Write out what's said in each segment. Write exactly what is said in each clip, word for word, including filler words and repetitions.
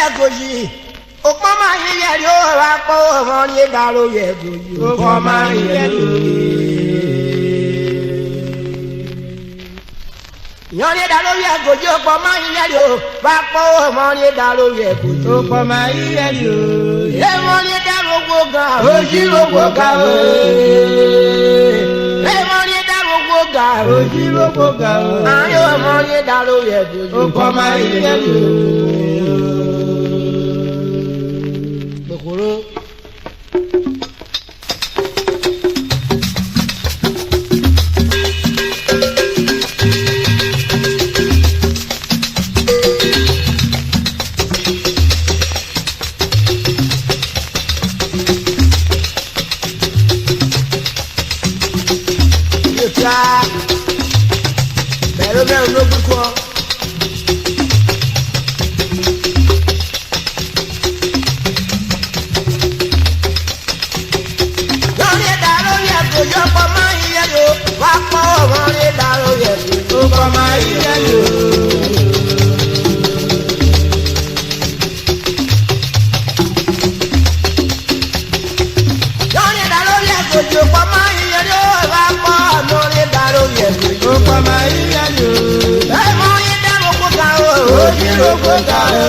Ẹgoji, okpọma iyẹri o, ra kpọ ọmọ ri da ro yẹ ẹgoji. Okpọma iyẹri o. Yọnriẹn da ro yẹ ẹgoji, okpọma iyẹri o, ra kpọ ọmọ ri da ro yẹ ẹgoji. Okpọma iyẹri o. Emọ ri da ro gboga, oji ro gboga o. Emọ ri da ro gboga, oji ro gboga o. Aye ọmọ ri da ro yẹ ẹgoji. Okpọma iyẹri o. Kpokporo. Bẹrẹ mẹ ro gbe kọ. Yọnriẹn da ro yẹ ẹgoji, okpọma iyẹri o, wa kpọ ọmọ ri da ro yẹ ẹgoji. Okpọma iyẹri o. Yọnriẹn da ro yẹ ẹgoji, okpọma iyẹri o, wa kpọ ọmọ ri da ro yẹ ẹgoji. Okpọma iyẹri o. Emọ ri da ro gboga o. Oji ro gboga o.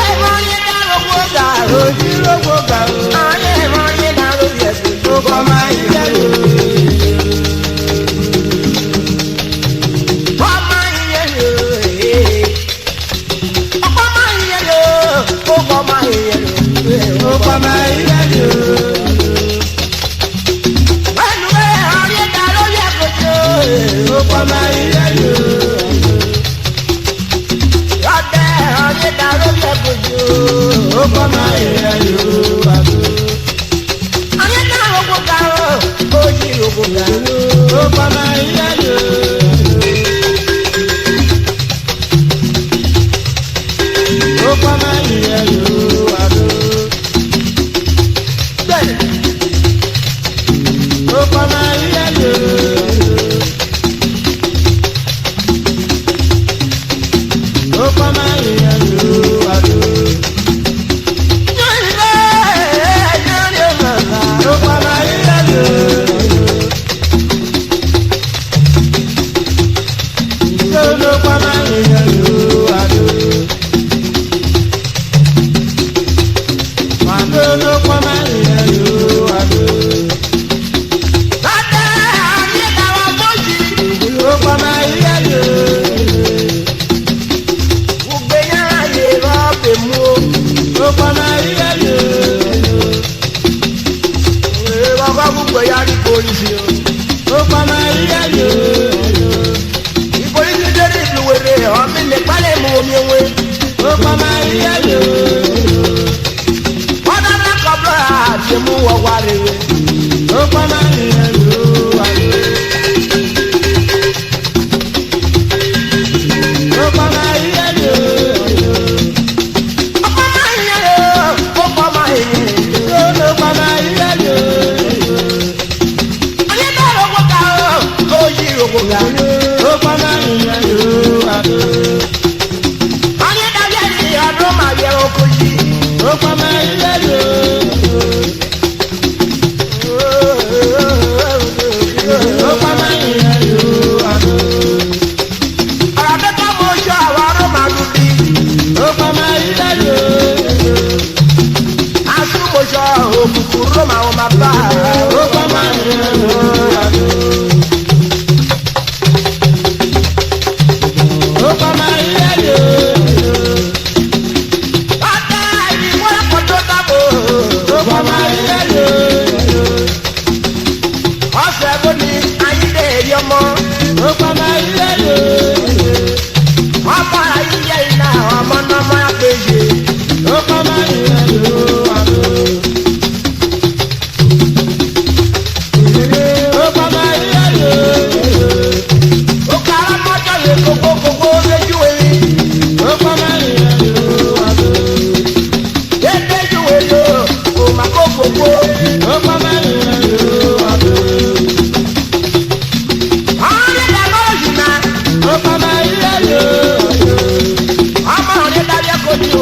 Emọ ri da ro gboga o. Oji ro gboga o. Aye emọ ri da ro yẹ ẹgoji. Okpọma iyẹri o. Okpọma iyẹri o. Okpọma iyẹri o, okpọma iyẹri o, okpọma iyẹri o. Wẹnu wẹ ọriẹn da ro yẹ ẹgoji o. Okpọma iyẹri o. Ọdẹ ọriẹn da ro yẹ ẹgoji o. Okpọma iyẹri o. Aye da ro gboga o, oji ro gboga. Okpọma iyẹri o. Okpọma iyẹri o, ado. Bẹẹni. Okpọma iyẹri o. Okpọma iyẹri o, ado. Okpọma iyẹri o. Okpọma iyẹri o, ado.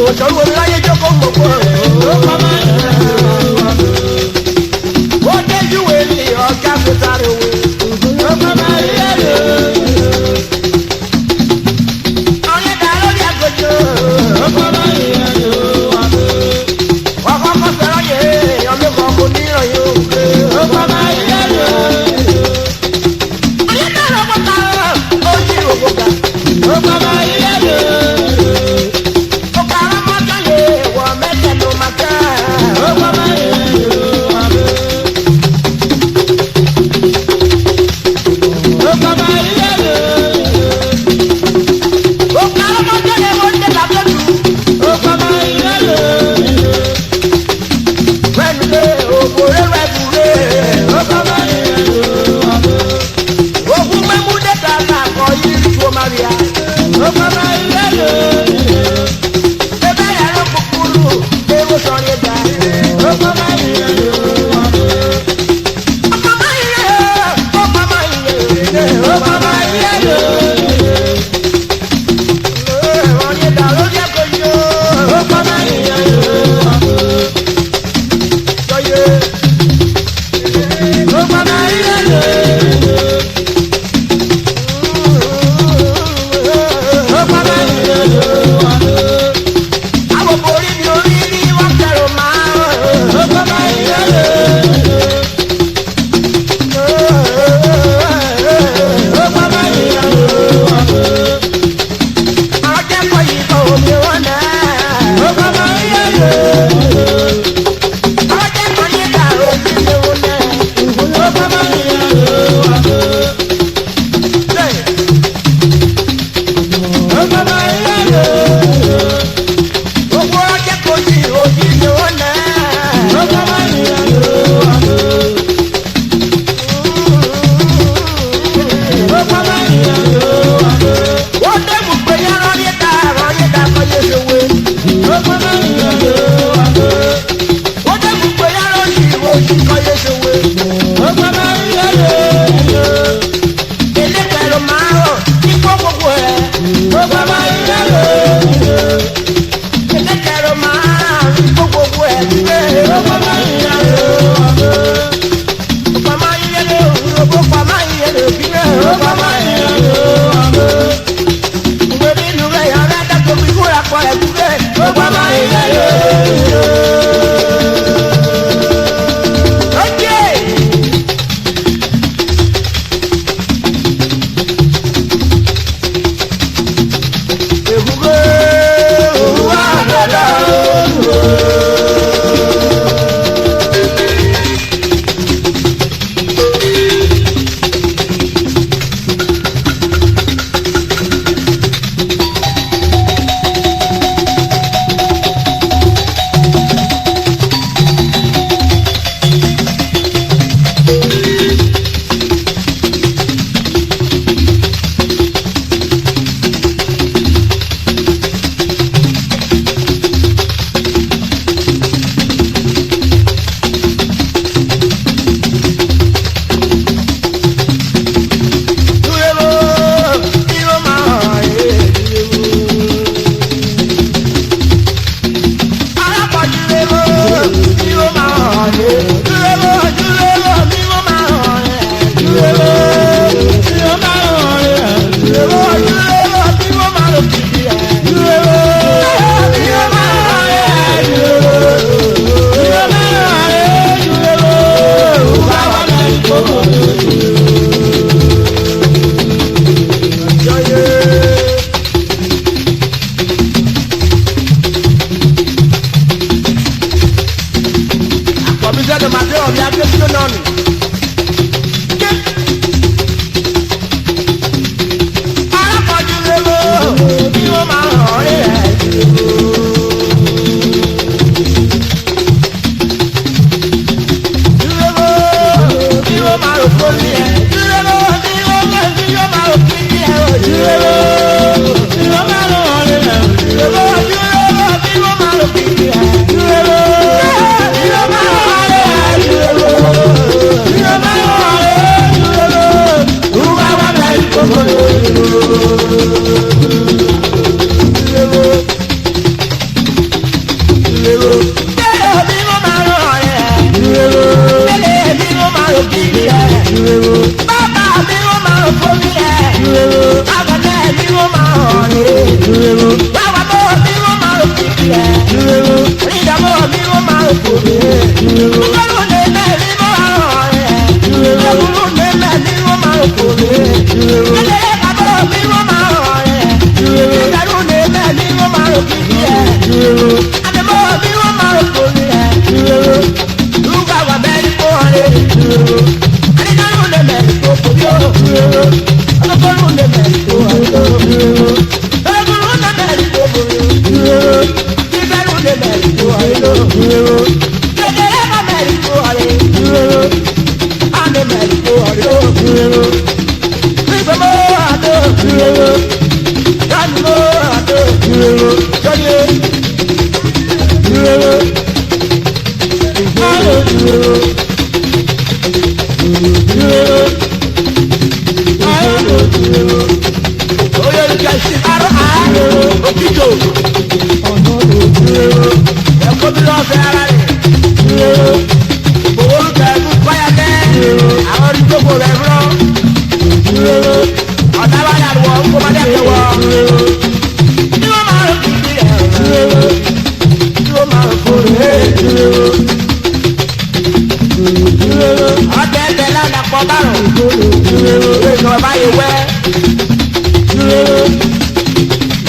Oṣọ ru omi rọye joko gbogbo. O de ju we ni ọga se tare owe. Ọyen da ro ria gojo. Ọkọ kọ sẹ rọye, ọmọ kọ ko ni rọye o. Oye, you can see R I Okito. Ẹ̀kọ́ bí lọ́ọ́ fẹ́ ara rẹ̀. Owó ló tẹ̀ fún fáyà tẹ́. Àwọn orí tó kò rẹ̀ rọ. Ọ̀tá bá yà wọ̀, kó má dẹ̀ wọ̀. Kí ló máa ń fi kí ẹ̀? Kí ló máa ń fò rẹ̀? Ọtẹ ẹbẹ lana kpọ baro. Ìjọba yẹ wẹ.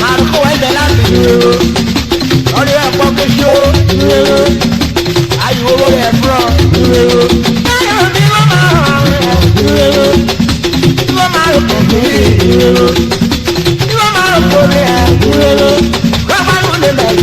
Àrùkọ wẹ ẹbẹ lana. Ọdẹ ẹkpọ kẹsíọ. Ayọ owó rẹ fúnra. Ayọ mi ló máa rọ. Ló máa rọ kẹ̀kẹ́. Ló máa rọ kẹ̀kẹ́. Ló máa rọ kẹ̀kẹ́.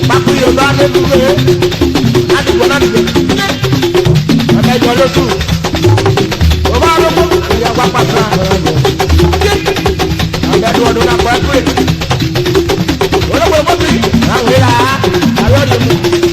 Kpaku yo lo ade dugbe, adigbo na dugbe. Ọmọ ẹjọ ló sùn. Ọba arúgbó, ìyá wa pàṣẹ. Ọmọ ẹjọ ọdún náà kọ́ ẹ kúrè. Olóògbé mọ́tì, àwọn ìlà, àwọn ọdún.